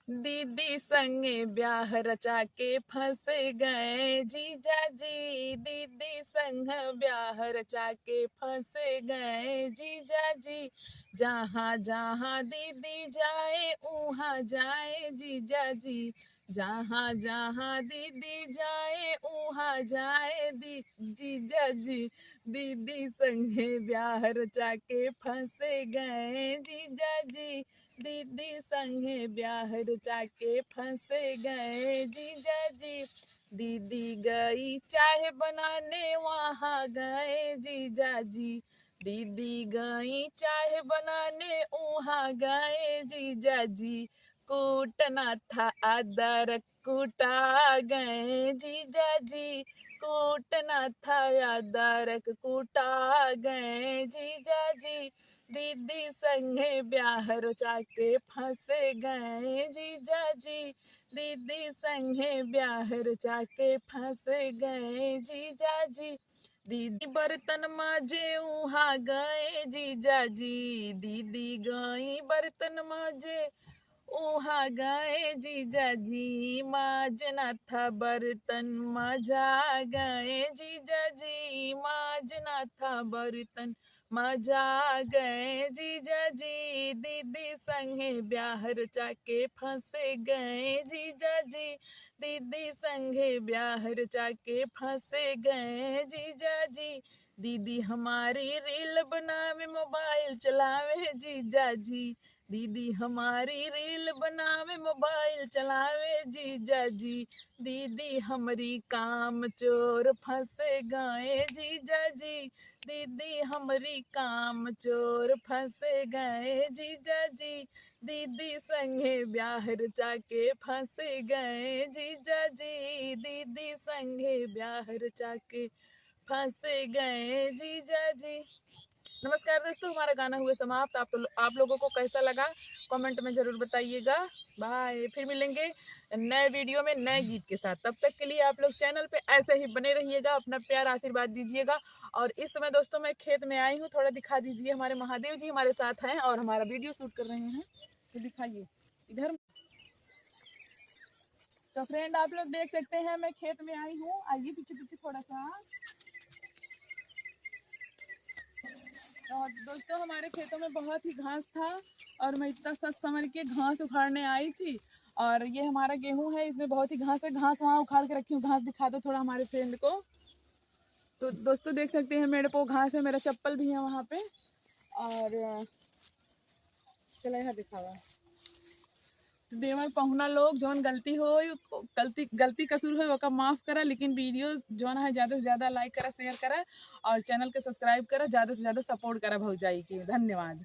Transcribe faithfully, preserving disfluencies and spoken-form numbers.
दीदी संगे ब्याह रचा के फंस गए जीजा जी, दीदी संग ब्याह रचा के फंस गए जीजा जी। जहाँ जहाँ दीदी जाए उहाँ जाए जीजा जी, जहाँ जहाँ दीदी जाए उहाँ जाए दी जीजा जी। दीदी संगे ब्याह रचा के फंस गए जीजा जी, दीदी संगे ब्याह रचा के फंस गए जीजा जी। दीदी गई चाय बनाने वहाँ गए जीजा जी, दीदी गई चाय बनाने उहाँ गए जीजा जी। कूटना था अदरक कुटा गए जीजा जी, कूटना था अदरक कुटा गए जीजा जी। दीदी संगे ब्याह रचा के फंस गए जीजा जी, दीदी संगे ब्याह रचा के फंस गए जीजा जी। दीदी बर्तन माजे उहाँ गए जीजा जी, दीदी गई बर्तन माजे उहाँ गए जीजा जी। माजना था बर्तन मजा गए जीजा जी, माजना था बर्तन मजा गए जीजा जी। दीदी संगे ब्याह रचा के फंस गए जीजा जी, दीदी संगे ब्याह रचा के फंस गए जीजा जी। दीदी हमारी रील बनावे मोबाइल चलावे जीजा जी, दीदी हमारी रील बनावे मोबाइल चलावे जीजा जी। दीदी हमरी काम चोर फंस गए जीजा जी, दीदी हमरी काम चोर फंस गए जीजा जी। दीदी संगे ब्याह रचा के फंस गए जीजा जी, दीदी संगे ब्याह रचा के फंस गए जीजा जी। नमस्कार दोस्तों, हमारा गाना हुआ समाप्त। आप तो, आप लोगों को कैसा लगा कमेंट में जरूर बताइएगा। बाय, फिर मिलेंगे नए वीडियो में नए गीत के साथ। तब तक के लिए आप लोग चैनल पे ऐसे ही बने रहिएगा, अपना प्यार आशीर्वाद दीजिएगा। और इस समय दोस्तों मैं खेत में आई हूँ, थोड़ा दिखा दीजिए, हमारे महादेव जी हमारे साथ हैं और हमारा वीडियो शूट कर रहे हैं, तो दिखाइए इधर। तो फ्रेंड आप लोग देख सकते हैं मैं खेत में आई हूँ, आइए पीछे पीछे थोड़ा सा। तो दोस्तों हमारे खेतों में बहुत ही घास था और मैं इतना सच समझ के घास उखाड़ने आई थी। और ये हमारा गेहूं है, इसमें बहुत ही घास है, घास वहाँ उखाड़ के रखी हूँ। घास दिखा दो थोड़ा हमारे फ्रेंड को। तो दोस्तों देख सकते हैं मेरे पे घास है, मेरा चप्पल भी है वहाँ पे। और चला यहाँ दिखावा। तो देवर पहुना लोग जौन गलती होई, गलती, गलती कसूर होई ओका माफ करा, लेकिन वीडियो जौन है ज्यादा से ज्यादा लाइक करा, शेयर करा और चैनल के सब्सक्राइब करा, ज्यादा से ज्यादा सपोर्ट करा भौजाई के। धन्यवाद।